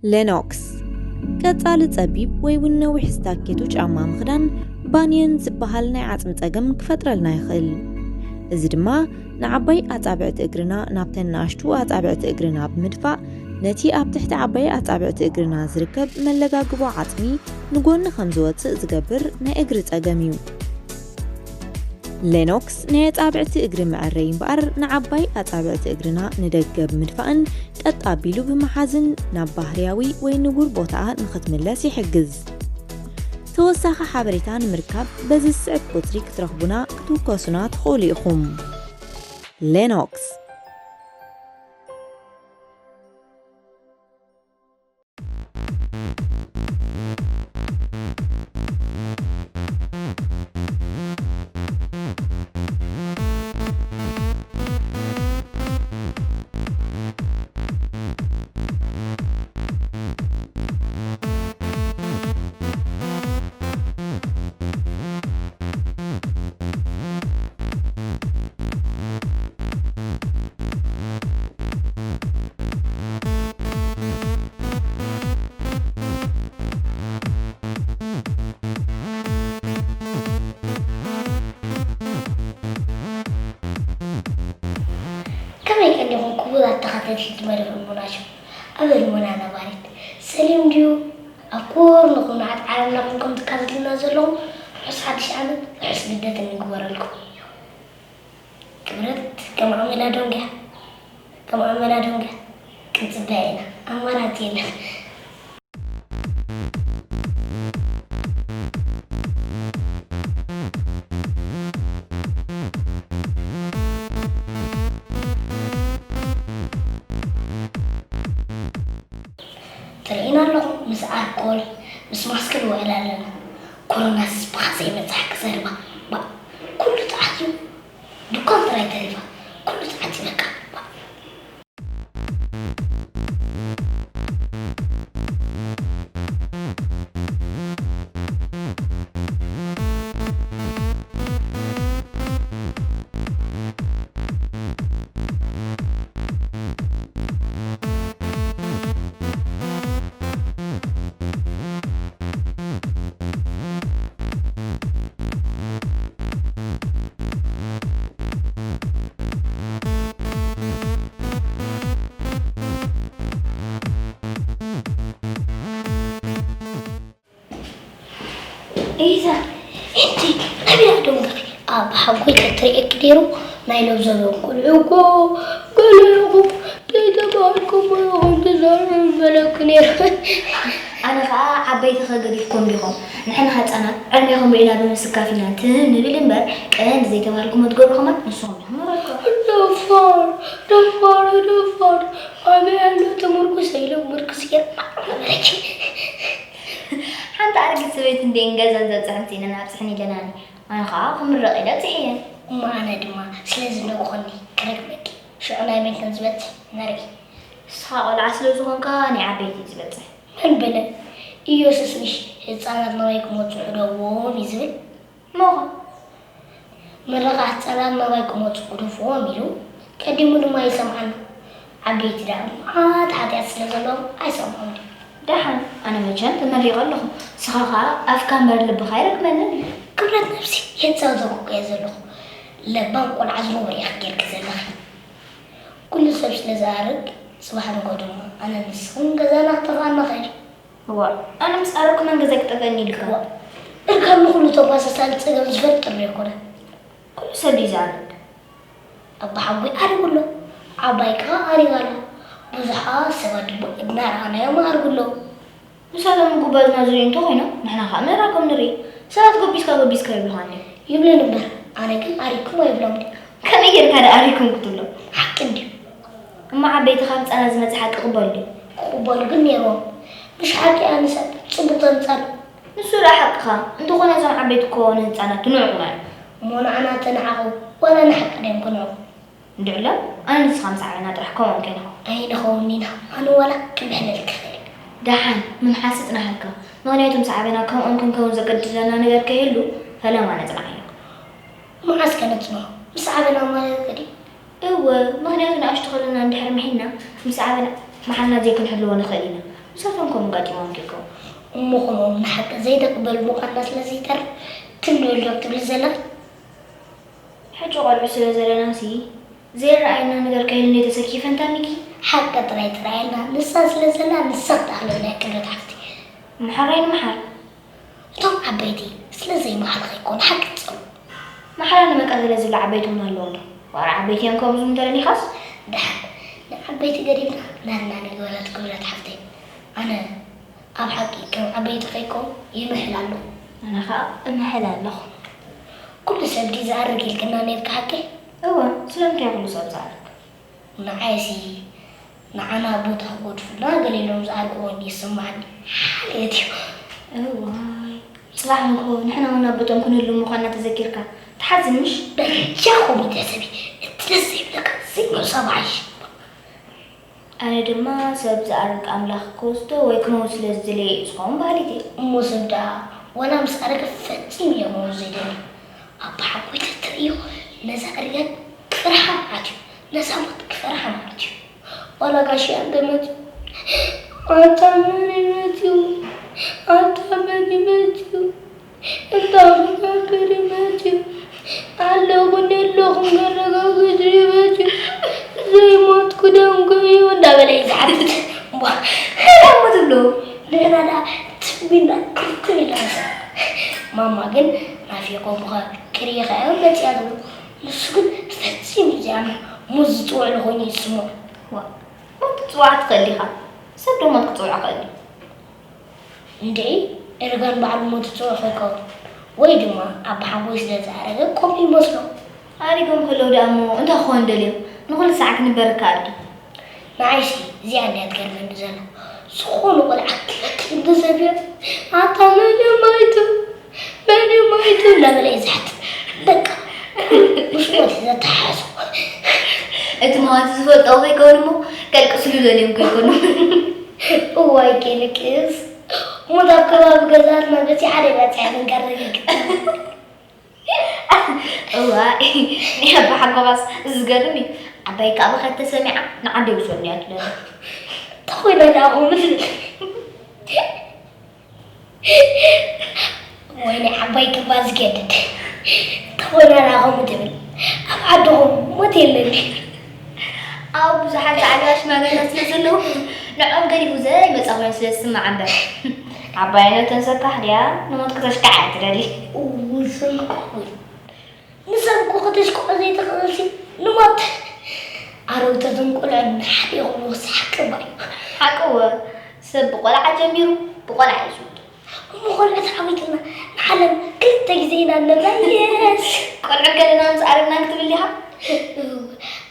ሌኖክስ። ቀጻሊ ጸቢብ ወይ እውን ነዊሕ ስታኬቶ ጫማ ምኽዳን ባንየን ዝበሃል ናይ ዓጽሚ ጸገም ክፈጥረልና ይኽእል። እዚ ድማ ንዓባይ ኣጻብዕቲ እግርና ናብተን ንኣሽቱ ኣጻብዕቲ እግርና ብምድፋእ፣ ነቲ ኣብ ትሕቲ ዓባይ ኣጻብዕቲ እግርና ዝርከብ መለጋግቦ ዓጽሚ ንጎኒ ከም ዝወጽእ ዝገብር ናይ እግሪ ጸገም እዩ። ሌኖክስ ናይ ኣጻብዕቲ እግሪ መዐረዪ እምበኣር፣ ንዓባይ ኣጻብዕቲ እግርና ንደገ ብምድፋእን ቀጥ ኣቢሉ ብምሓዝን ናብ ባህርያዊ ወይ ንቡር ቦታኣ ንኽትምለስ ይሕግዝ። ተወሳኺ ሓበሬታ ንምርካብ በዚ ዝስዕብ ቁጽሪ ክትረኽቡና ክትውከሱና ትኽእሉ ኢኹም። ሌኖክስ። ከመይ ቀኒኹም ክቡራት ተኸታተልቲ መደብ እሙናት ሾው? ኣበል ሞና ነባሪት። ሰሊም ድዩ? ኣብ ኩሉ ኩናት ዓለምና ኮንኩም ትከታተሉና ዘለኹም፣ ርሑስ ሓድሽ ዓመት፣ ርሑስ ልደትን ይግበረልኩም። ክብረት ከም ኣመላ ዶንግያ፣ ከም ኣመላ ዶንግያ ክንጽበያ ኢና። ኣማራጺ የለን። ትርእይና ኣለኹም፣ ምስ ኣልኮል፣ ምስ ማስክ ንውዕል ኣለና። ኮሮናስ ብኻ ዘይመጽሓ ክዘርባ፣ ባ-፣ ኩሉ ጸዓት እዩ። ድኳን ጥራይ ተሪፋ፣ ኩሉ ጸዓት እዩ በቃ። ባ-፣ ኢዛ፣ እንጂ ኣበይ ደንገኺ? ኣብ ሓጎይ ተትርእየኪ ነይሩ። ናይ ሎብዘበን ቆልዑ እኮ ገለ ኢኹም ዘይተባህልኩሞ ኢኹም ትዛረቡ በለኪ ነይሩ። ኣነ ኸኣ ዓበይቲ ከ ገዲፍኩም ዲኹም? ንሕና ህጻናት ዕድሜኹም ርኢና ብምስካፍ ኢና ትም ንብል እምበር፣ ቀንዲ ዘይተባህልኩሞ ትገብሩ ከማን ንስኹም ኢኹም። ደፋር፣ ደፋር፣ ደፋር። ኣበይ ኣሎ እቲ ምርኩስ ኢለ ምርኩስ ገይረ በለኪ። ሓንቲ ኣረጊት ሰበይቲ እንድየን ገዛን ዘብጽሐን ስኢነን ኣብጽሐን ኢለናኒ። ኣነ ኸኣ ክምረቕ ኢለ ኣብጺሐየን። እሞ ኣነ ድማ ስለዚ ንእኾኒ ክረክበኪ። ሽዑ ናይ መን ከም ዝበጽሕ ንርኢ። ንስኻ ቖልዓ ስለ ዝኾንካ ናይ ዓበይቲ እዩ ዝበጽሕ። መን በለ? ኢየሱስ ምሽ ህጻናት ናባይ ክመጹ ዕደግዎም እዩ ዝብል? እሞ ኸ? ምርቓ ህጻናት ናባይ ክመጹ ግደፍዎም ኢሉ፣ ቀዲሙ ድማ ይሰምዓና። ዓበይቲ ደኣ መዓት ሓጢኣት ስለ ዘለዎም ኣይሰምዖም ድዩ? ደሓን፣ ኣነ መቸም ተመሪቐ ኣለኹ። ንስኻ ኸኣ ኣፍካ እምበር ልብኻ ኣይረክበንን እዩ። ክብረት ነብሲ፣ የንጸብጸብኩ እየ ዘለኹ። ለባም ቆልዓ ዝነበረ ኢኺ ጌርኪ ዘለኺ። ኩሉ ሰብ ስለ ዝኣርግ፣ ጽባሕ ንግሆ ድማ ኣነን ንስኽን ገዛና ክጠፍኣና ኸእል። እዋእ፣ ኣነ ምስ ኣረግኩ መን ገዛይ ክጠፍኣኒ ኢልካ? እዋእ፣ እርጋን ንኹሉ ተጓሳሳሊ ጸገም ዝፈጥር ዶ ኣይኮነን? ኩሉ ሰብ ድዩ ዝኣርግ? ኣባሓጎይ ኣሪጉ ኣሎ፣ ዓባይ ከኣ ኣሪጋ ኣላ። ብዙሓት ሰባት ድማ እናረኣናዮም ኣርጉ ኣለዉ። ንሳቶም ምጉባዝና ዝርእዩ እንተኾይኖም፣ ንሕና ከኣ ምእራጎም ንርኢ። ሰባት ጎቢዝካ ጎቢዝካ ይብሉኻ እንድዮም። ይብሉኒ እምበር፣ ኣነ ግን ኣሪግኩም ኣይብሎምን። ከመይ ጌርካ ደኣ ኣሪግኩም ክትብሎም? ሓቂ እንድዩ። እሞ ዓበይቲ ካብ ህጻናት ዝመጽእ ሓቂ ክቕበሉ ድዮም? ክቕበሉ ግን ነይርዎም። ምሽ ሓቂ ኣንሰት ጽቡቕ ተምጻሉ። ንሱ ደኣ ሓቅኻ። እንተኾነ እዞም ዓበይቲ እኮ ንህጻናት ትንዕቑና እዮም። እሞ ንዓና ተንዓቑ፣ ዋላ ንሓቂ ድዮም ክንዕቑ? እንድዕሎም፣ ኣነ ንስኻ ምስ ዓበና ጥራሕ ከምኦም ከይንኸውን። ኣይንኸውን ኢና። ኣነ ዋላ ክምሕለልኪ ይኽእል። ደሓን፣ ምምሓስ ይጽናሓልካ። ምኽንያቱ ምስ ዓበና ከምኦም ክንከውን ዘገድደና ነገር ከይህሉ ፈለማ ነጽንዓዮ። መዓስ ከ ነጽንዖ? ምስ ዓበና ማለት ከ ድዩ? እወ፣ ምኽንያቱ ንኣሽቱ ከለና እንድሕር ምሒልና፣ ምስ ዓበና መሓልና ዘይክንሕልዎ ንኽእል ኢና። ንሳቶም ከምኡ ጋጢሞም ከይከውን። እሞ ከምኦም ንሓቂ ዘይንቕበል ምዃንና ስለ ዘይተርፍ ትም ንበል ዶ ክትብል ዘላ? ሕጂ ቆልዑ ስለ ዘለናሲ ዘይረኣየና ነገር ከይህሉ እንድየ ተሰኪፈ እንታ ሚኪ። ሓቂ ጥራይ ጥራይ ኢልና ንሳ ስለ ዘላ ንሳ ክትኣኽለና እያ ክብረት ሓፍቲ። ምሓራይ ንምሓር። እቶም ዓበይቲ ስለ ዘይመሓርካ ኣይኮነ ሓቂ ትጸልኡ። መሓራ ንመቀለለ ዝብሉ ዓበይቲ እውን ኣለዉ እንዶ። ዋላ ዓበይቲ እዮም ከምኡ ዝብሉ እንተደሊኻስ። ደሓን ንዓበይቲ ገዲፍና ናትና ንግበራት ክብረት ሓፍተይ። ኣነ ኣብ ሓቂ ከም ዓበይቲ ከይኮን ይምሕል ኣለኹ። ኣነ ኸኣ እምሕል ኣለኹ። ኩሉ ሰብ ድዩ ዝኣርግ ኢልክና ነርካ ሓቂ? እወ፣ ስለምንታይ ኩሉ ሰብ ዝኣርግ? ንዓይሲ ንዓና ቦታ ክገድፉልና ገለ ኢሎም ዝኣርግዎ ይስምዓኒ። ሓልዮት እዩ። እዋይ፣ ጽባሕ ንግሆ ንሕና እውን ኣብ ቦቶም ክንህሉ ምዃንና ተዘኪርካ ትሓዝን ምሽ? በጃኹም ቤተሰበይ፣ እቲ ደስ ዘይብለካ ዘይምሕሳብ ይሓይሽ። ኣነ ድማ ሰብ ዝኣርግ ኣምላኽ ክወስዶ ወይ ክመውት ስለ ዝደለየ እዩ ዝኸውን በሃሊት እየ። እሞ ሰብ ደኣ ዋላ ምስ ኣረገ ፈጺሙ እየ ክመውት ዘይደሊ። ኣቦሓጎይ ተትርእዮ ነዛ ኣረጊት ክፈርሓ መዓት እዩ፣ ነዛ ሞት ክፈርሓ መዓት እዩ። ዋላ ጋሽያ እንተመጺኡ ኣታ መን ይመጺኡ? ኣታ መን ይመጺኡ? እንታይ ክገብር ይመጽእ? ኣለኹን የለኹን ከረጋግጽ ይመጽእ። ዘይሞትኩ ደንጉ እዩ እንዳበለ እዩ ዝሓትት። እሞ እንታይ እሞ ትብሎ? ንሕና ደኣ ትም ኢልና ክርትም ኢልና ንስማዕ። ማማ ግን ናፊቖምኸ ክርእይኻ እዮም መጺኣ ትብሉ። ንሱ ግን ፈጺሙ ዘይኣምን ሞት ዝጽውዕሉ ኮይኑ እዩ ዝስምዖ። ዋ፣ ሞት ክትጽውዓ ትኽእል ዲኻ? ሰብ ዶ ሞት ክጽውዖ ይኽእል እዩ? እንድዒ፣ እርጋን በዓል ሞት ዝጽውዕ ከይከውን፣ ወይ ድማ ኣባሓጎይ ስለ ዝኣረገ ከምኡ ይመስሎ። ኣሪጎም ከለዉ ደኣ እሞ እንታይ ክኾኑ ደልዮም? ንኹሉ ሰዓት ክንበረካ ኣድጊ። ንዓይሲ እዚኣ እንድያ ትገርመኒ ዘላ። ዝኾነ ቆልዓ ክልክል እንተዘብዮ፣ ኣታ መን እዩ ማይቱ? መን እዩ ማይቱ? እናበለ እዩ ዝሓትት። በቃ፣ ምስ ሞት እዩ ዘተሓሕዞ። እቲ መዋቲ ዝፈልጦ ከይከውን እሞ፣ ከልቅስሉ ደልዮም ከይኮኑ። እዋይ ኬልቅስ። ሞት ኣብ ከባቢ ገዛትና በጺሓ ዶ በጺሓ ክንቀርብ ይግባእ። እዋይ፣ ናይ ኣባሓጎኻስ ዝገርም እዩ። ዓባይ ከኣ ብኸት ተሰሚዓ ንዓደይ ውሰዱኒ እያ ትብለኒ። ተኾይና ደኣ ከምኡ ትብል። ወይኒ ዓባይ ክባ ዝገድድ። ተኾይና ደኣ ከምኡ ትብል። ኣብ ዓድኹም ሞት የለን። ኣብ ብዙሓት ዛዕባ ሽማግለታት ስለ ዘለዉ፣ ንዕኦም ገዲፉ ዘይመጽኣ ኮይኑ ስለ ዝስማዓ እምበር። ዓባይ ነተን ሰካሕ ድያ ንሞት ከተሽካዕ እያ ትደሊ። እውይ፣ ሰንኮ ወይ። ንሰብ እኮ ከተሽክዖ ዘይትኽእልሲ ንሞት። ኣረግቶትን ቆልዑን ንሓደ ይኹን ወሲ ሓቂ እባ እዩ። ሓቂ እወ፣ ሰብ ብቆልዓ ጀሚሩ ብቆልዓ እዩ ዝውድእ። እሞ ቆልዑ ተዓዊትና ንዓለም ክልተ ግዜ ኢና ንነብራ። የስ። ቆልዑ ከለና ምስ ኣረግና ክትብል ዲኻ? እወ፣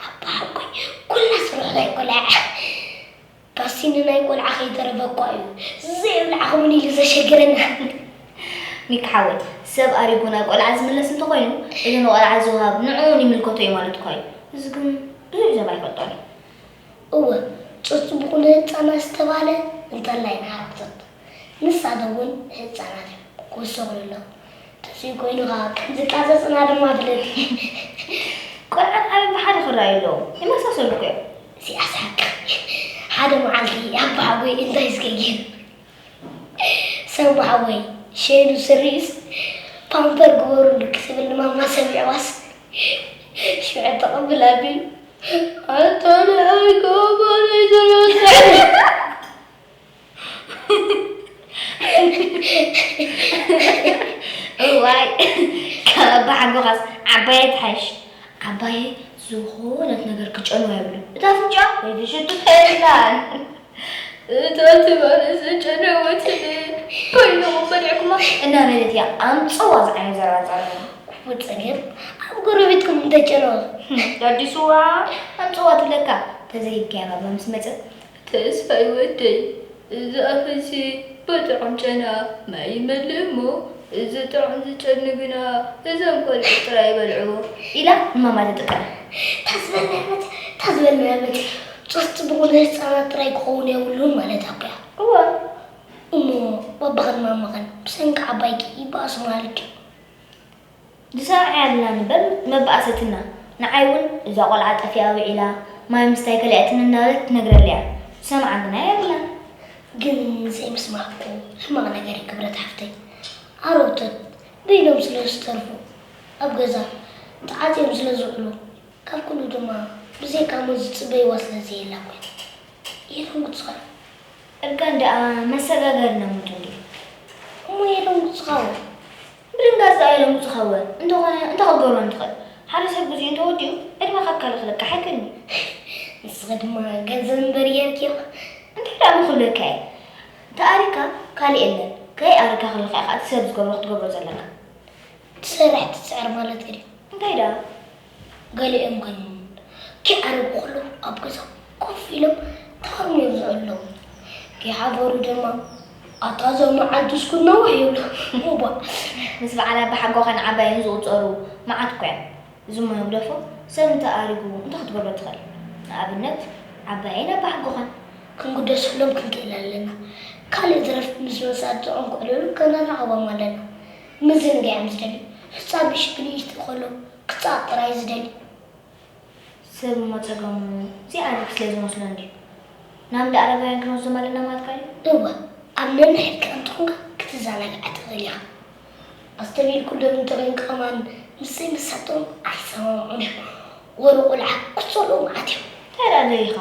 ኣባ ሓቆይ፣ ኩላ ስርሑ ናይ ቆልዓ እያ። ካሲ ንናይ ቆልዓ ከይተረፈ እኳ እዩ ዘይብላዕኹምን ኢሉ ዘሸገረና። ሚኪ ሓወይ፣ ሰብ ኣሪጉ ናብ ቆልዓ ዝምለስ እንተኾይኑ፣ እቲ ንቆልዓ ዝወሃብ ንዕኡ እውን ይምልከቶ እዩ ማለት እኳ እዩ። እዚ ግን ብዙሕ ሰብ ኣይፈልጦን እዩ። እወ፣ ጾት ጽቡቕ ንህጻናት ዝተባህለ እንተላይ ንኣረግቶት። ንሳቶም እውን ህጻናት እዮም፣ ክውሰኹ ኣለዎም። ተስኡ ኮይኑ ኸኣ ከም ዝቃጸጽና ድማ ፍለጥ። ቆልዓን ዓብን ብሓደ ክረኣዩ ኣለዎም። ይመሳሰሉ እኮ እዮም። እዚኣስ ሓቂ። ሓደ መዓልቲ ኣቦሓጎይ እንታይ ስገጊሩ፣ "ሰሙ ሓወይ፣ ሸይኑ ስሪኡስ ፓምፐር ግበሩሉ" ክትብል ንማማ ሰሚዕዋስ፣ ሽዑ ተቐብል ኣቢሉ፣ "ኣታ ንኣይ ከኣ ባለይ ሰለስተ" እዋይ፣ ካብ ኣባሓጎኻስ ዓባየ ትሓይሽ። ዓባየ ዝኾነት ነገር ክጨንዋ የብሉን። እታ ኣፍንጫ ወይ ትሽቱ የላን። እታ ትባል ዝጨነወትኒ ኮይንኹም በሊዕኩማ እናበለት እያ ኣምፅዋ ዝዓይነቱ ዘረባ ትዛረበኒ። ክፉእ ፀገም ኣብ ጎረቤትኩም እንተጨነወ። ዳዲስዋ ኣምፅዋ ትብለካ። ተዘይብካያ ባባ ምስ መፀት። ተስፋይ ወደይ፣ እዚ ኣፈይሲ ብጥዑም ጨና ማይ ይመልእ እሞ፣ እዚ ጥዑም ዝጨኒ ግና እዞም ቆልዑ ጥራይ ይበልዕዎ። ኢላ ንማማ ትጥቀም። ታዝበልናያ መት-፣ ታዝበልናያ መት-፣ ጾስ ጽቡቕ ንህጻናት ጥራይ ክኸውን የብሉን ማለት ኣኮያ። እወ። እሞ ባባኽን ማማኽን ብሰንኪ ዓባይኪ ይበኣሱ ማለት ድዩ? ዝሰምዓ የብልናን እምበር መበኣሰትና። ንዓይ እውን እዛ ቆልዓ ጠፊኣ ውዒላ፣ ማይ ምስታይ ከሊኣትኒ እናበለት ትነግረለይ እያ። ዝሰምዓ ግና የብላን። ግን ዘይምስማዕኩ ሕማቕ ነገር እዩ ክብረት ሓፍተይ። ኣረውቶት በይኖም ስለ ዝተርፉ ኣብ ገዛ ተዓጽዮም ስለ ዝውዕሉ ካብ ኩሉ ድማ ብዘይካ ሞት ዝጽበይዋ ስለ ዘየላ እኮ እዩ። የደንጉጽኻ። እርጋን ደኣ መሰጋገሪ ነምጡ እንድዩ። እሞ የደንጉጽኻ እወ። ብድንጋጽ ደኣ የደንጉጽኻ እወ። እንተኾነ እንታይ ክትገብሮ ንትኽእል? ሓደ ሰብ ግዜኡ እንተወዲኡ ዕድመኻ ክከልኽለካ ኣይክእልን እዩ። ንስኺ ድማ ገንዘብ እምበር ጌርኪ ኢኻ። እንታይ ደኣ ምኽብለካ እየ? ተኣሪካ ካልእ የለን። ከይኣረካ ከለኻ ኢኻ እቲ ሰብ ዝገብሮ ክትገብሮ ዘለካ። ትሰርሕ ትስዕር ማለት እዩ። እንታይ ደኣ? ገሊኦም ግን ክዓርጉ ከለዉ ኣብ ገዛ ኮፍ ኢሎም ተሃርሙ እዮም ዝዕለዉ። ከይሓፈሩ ድማ ኣታ እዛ መዓልቲ እስኩ ነዊሕ ይብሉ። እባ ምስ በዓል ኣባሓጎኻን ዓባየን ዝቑጸሩ መዓት እኮ እዮም። እዚ እሞ ይግደፎ፣ ሰብ እንተ ኣሪጉ እንታይ ክትገብሮ ትኽእል? ንኣብነት ዓባየን ኣባሓጎኻን። ክንግደሰሎም ክንክእል ኣለና። ካልእ ዝረፍ ምስ መሳርትዖም ክዕልሉ ከነራኽቦም ኣለና። ምዝንጋዕ እዮም ዝደልዩ። ህጻን ብሽ ብንእሽቱ ከሎ ክጻወት ጥራይ ዝደሊ። ሰብ እሞ ጸገሙ ዘይዓርፍ ስለ ዝመስሎ እንድዩ። ናብ እንዳ ዓረባውያን ክንወስዶም ኣለና ማለትካ ድዩ? እወ፣ ኣብ ነንሕድካ እንተኾንካ ክትዘናጋዕ ትኽእል ኢኻ። ኣስተብሂልኩሎም እንተኾይንካ ከማን ምስ ዘይመሳርትዖም ኣይሰማምዑን እዮም። ወረ ቆልዓ ክጸልኡ መዓት እዮም። እንታይ ደኣ ደሊኻ?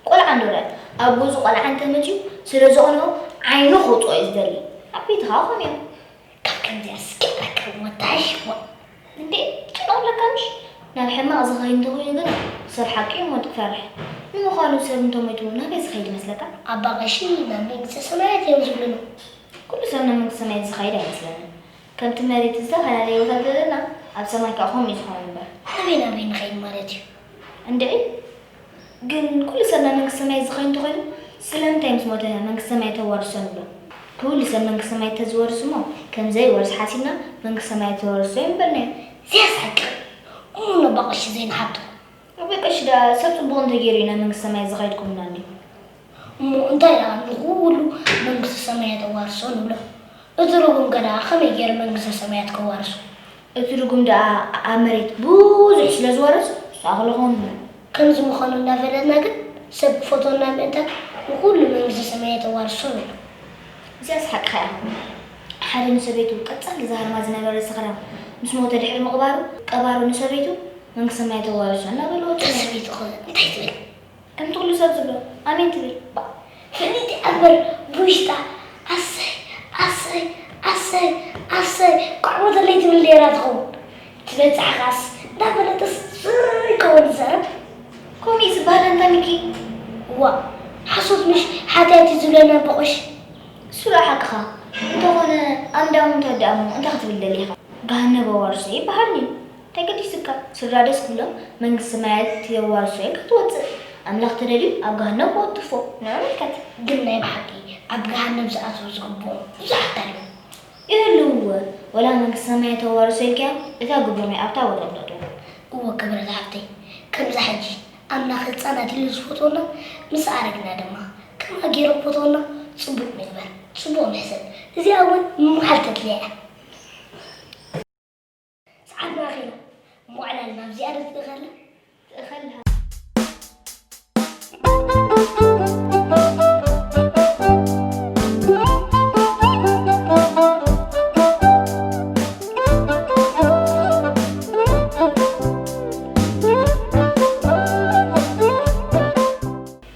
ቆልዓ እንዶ ደኣ ኣብ ገዝኡ ቆልዓ እንተመጺኡ ስለ ዘቕንኦ ዓይኑ ከውጽኦ እዩ ዝደሊ። ዓበይቲ ከኣ ከምኡ እዮም። ካብ ከምዚኣ እስኪ ኣረክብ ወታሽ ዋ። እንዴ፣ ጭንቕ ኣለካ ምሽ? ናብ ሕማቕ ዝኸይድ እንተኾይኑ ግን ሰብ ሓቂ እዩ ሞት ክፈርሕ። ንምዃኑ ሰብ እንተሞይቱ ናበይ ዝኸይድ ይመስለካ? ኣባ ቀሺ ናብ መንግስተ ሰማያት እዮም ዝብሉና። ኩሉ ሰብ ናብ መንግስተ ሰማያት ዝኸይድ ኣይመስለንን። ከምቲ መሬት ዝተፈላለየ ቦታ ዘለና ኣብ ሰማይ ከኣ ከምኡ እዩ ዝኾን እምበር። ናበይ ናበይ ንኸይድ ማለት እዩ? እንድዒ ግን ኩሉ ሰብ ናብ መንግስተ ሰማይ ዝኸይድ እንተኾይኑ ስለምንታይ ምስ ሞተ መንግስተ ሰማይ ተዋርሶ ንብሎ? ኩሉ ሰብ መንግስተ ሰማይ ተዝወርስ እሞ ከም ዘይወርስ ሓሲብና መንግስተ ሰማይ ተወርሶ ይምበልናዮ። እዚኣስ ሓቂ። እሞ ነባ ቀሺ ዘይንሓቶ። ኣቦይ ቀሺ ደኣ ሰብ ጽቡቕ እንተገይሩ እዩ ናብ መንግስተ ሰማይ ዝኸይድ ክብሉና እንድዩ። እሞ እንታይ ደኣ ንኹሉ መንግስተ ሰማያት ኣዋርሶ ንብሎ? እቲ ርጉም ከ ደኣ ከመይ ገይሩ መንግስተ ሰማያት ከዋርሶ? እቲ ርጉም ደኣ ኣብ መሬት ብዙሕ ስለ ዝወረስ ዝኣኽሎ ክኸውን እምበር። ከምዚ ምዃኑ እናፈለጥና ግን ሰብ ክፈትወና ምእንታን ንኹሉ መንግስተ ሰማያት ኣዋርሶ ንብሎ። እዚኣስ ሓቅኻ እያ። ሓደ ንሰበይቱ ቀጻሊ ዝሃርማ ዝነበረ ሰኽራም ምስ ሞተ ድሕሪ ምቕባሩ ቀባሩ ንሰበይቱ መንግስተ ሰማያት ኣዋርሶ እናበልዎ እታ ሰበይቱ ኸ እንታይ ትብል? ከምቲ ኩሉ ሰብ ዝብሎ ኣሜን ትብል። ባ፣ ፈሊጢ እምበር ብውሽጣ ኣሰይ ኣሰይ ኣሰይ ኣሰይ ቋዕሞ ተለይ ትብል ነይራ ትኸውን። ትበጽሕ ኻስ እንዳፈለጠስ ስር ይከውን ዝዛረብ። ከምኡ እዩ ዝበሃል ኣንታ ሚኪ። ዋ፣ ሓሶት ምሽ ሓጢኣት እዩ ዝብለና በቆሽ። እሱ ደኣ ሓቅኻ። እንተኾነ ኣምዳሙ እንተወዲኣሞ እንታይ ክትብል ደሊኻ? ገሃነብ ኣዋርሶ ይበሃል እዩ። እንታይ ገዲስካ? ስድራ ደስ ክብሎም መንግስቲ ሰማያት የዋርሶ ኢልካ ትወጽእ። ኣምላኽ ተደልዩ ኣብ ገሃነብ ክወትፎ። ንዑ ምልከት። ግን ናይ ብሓቂ ኣብ ገሃነብ ዝኣትዉ ዝግብኦም ብዙሓት ኣለዉ። ይህልዉ እወ፣ ወላ መንግስቲ ሰማያት የዋርሶ ኢልካዮም እታ ግብሮም እያ ኣብታ ቦታ ትወጥዎም። እወ ክብረት ሓፍተይ፣ ከምዛ ሕጂ ኣምላኽ ህጻናት ኢሉ ዝፈትወና ምስ ኣረግና ድማ ከምኣ ገይሩ ክፈትወና ጽቡቕ ንግበር፣ ጽቡቕ ንሕሰብ። እዚኣ እውን ምምሓል ተድልያ እያ። ሰዓትና ኣኺላ እሞ ዕላልና ኣብዚኣ ዶ ትእኸላ? ትእኸላ።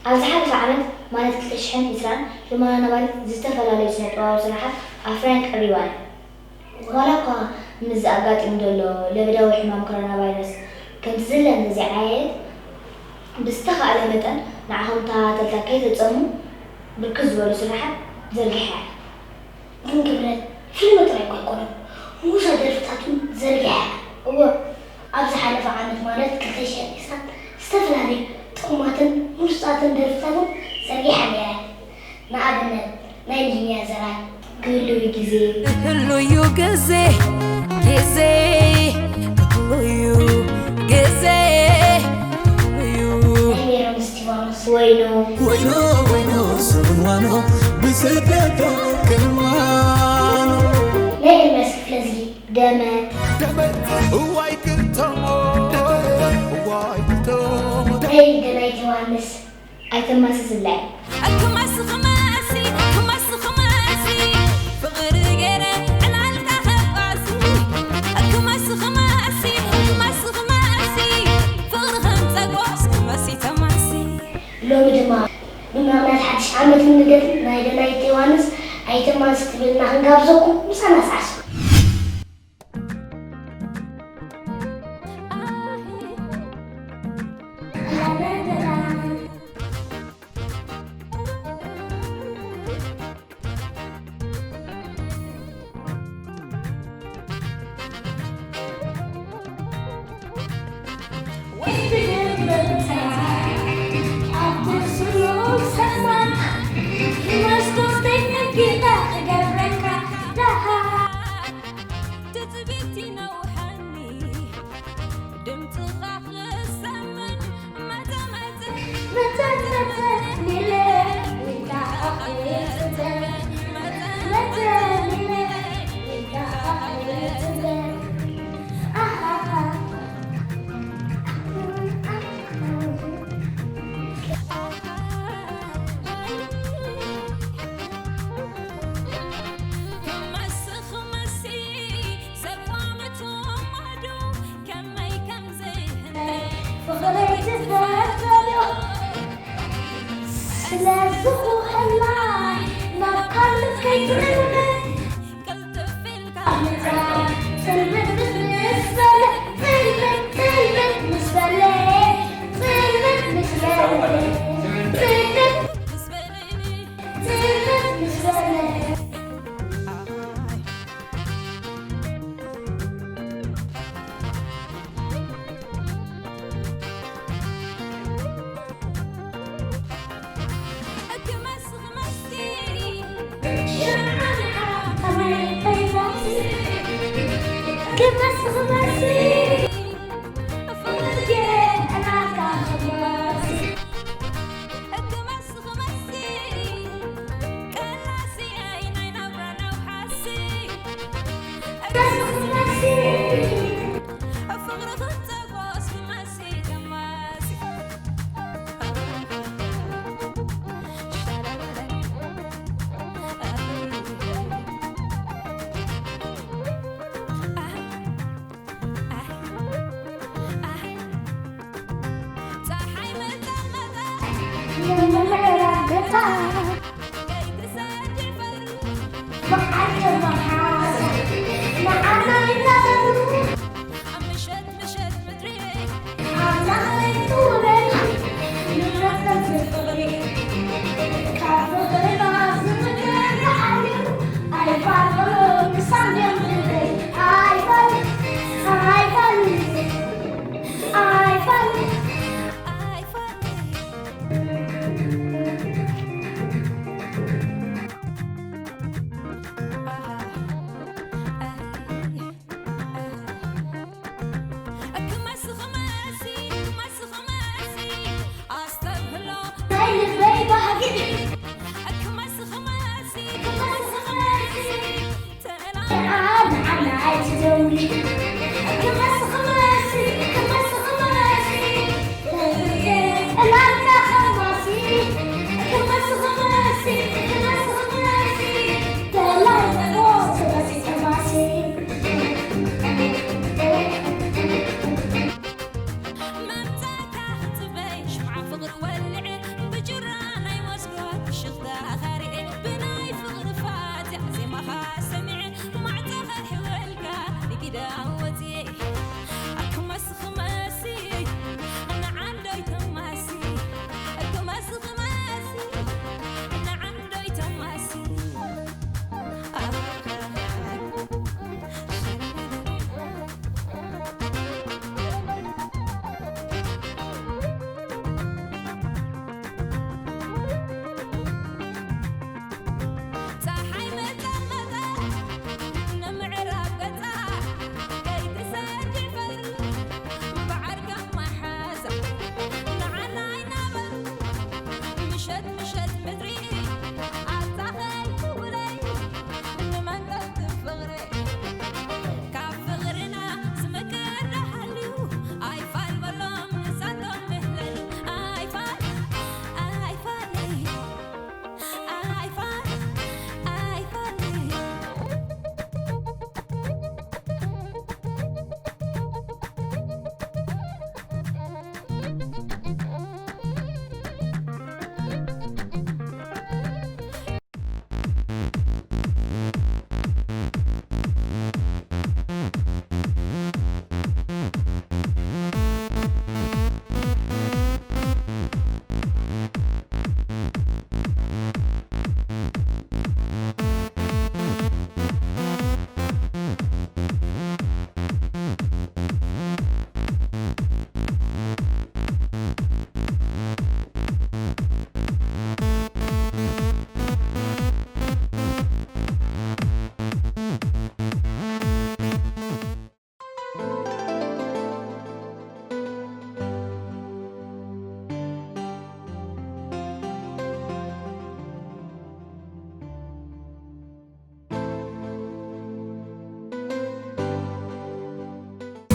ኣብ ዝሓለፈ ዓመት ማለት ክልተ ሽሕን ዕስራን ሎማና ነባሪት ዝተፈላለዩ ስነ ጥበባዊ ስራሓት ኣፍርያን ቀሪባን። ዋላ እኳ ምስዚ ኣጋጢሙ ዘሎ ለበዳዊ ሕማም ኮሮና ቫይረስ ከምቲ ዝድለ እንተዘይዓየየት፣ ብዝተኻእለ መጠን ንዓኹም ተኸታተልታ ከይተጸሙ ብርክት ዝበሉ ስራሓት ዘርጊሓ እያ። ግን ክብረት ፊልም ጥራይ እኳ ኣይኮነን፣ ሙዛ ደርፍታት እውን ዘርጊሓ እያ። እወ፣ ኣብ ዝሓለፈ ዓመት ማለት ክልተ ሽሕን ዕስራን ዝተፈላለዩ ጥዑማትን ምሩጻትን ደርፍታት እውን ዘርጊሓ ነይራ እያ። ንኣብነት ናይ ሊንያ ዘራይ፣ ክህሉ እዩ ግዜ። ክህሉ እዩ ግዜ፣ ግዜ፣ ክህሉ እዩ ግዜ፣ ክህሉ እዩ። ናይ ሜሮን እስቲፋኖስ ወይኖ። ወይኖ፣ ወይኖ፣ ስንዋኖ፣ ብስደት ክንዋኖ። ናይ ኤርምያስ ክፍለዝጊ ደመ። ደመ፣ እዋይ ክልተሞ፣ እዋይ ክልተሞ። ናይ ደናይት ዮሃንስ ኣይተማስስላይ። ኣንቱም ኣስኽማሲ ሎሚ ድማ ብምኽንያት ሓድሽ ዓመትን ልደትን ናይ ደናይት ዮሃንስ ኣይተማሲ ትብልና ክንጋብዘኩም ምሳና ሰዓስዑ።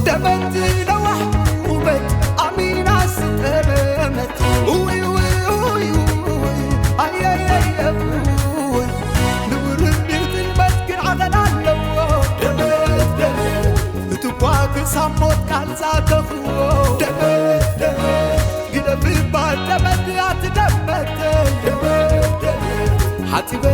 ደመት ነዋሕ ውበት ኣሚና ስጠመት። ውይ ውይ ውይ ውይ ኣየየየ ውይ ንውርድ ጥልመት ግን ዓቐን ኣለዎ። ደመት ደመት እቲ እኳ ክሳብ ሞት ቃል ዛተኽዎ። ደመት ደመት ግደፍ ይባል ደመት ኣትደመተይ። ደመት ደመት ሓጺበ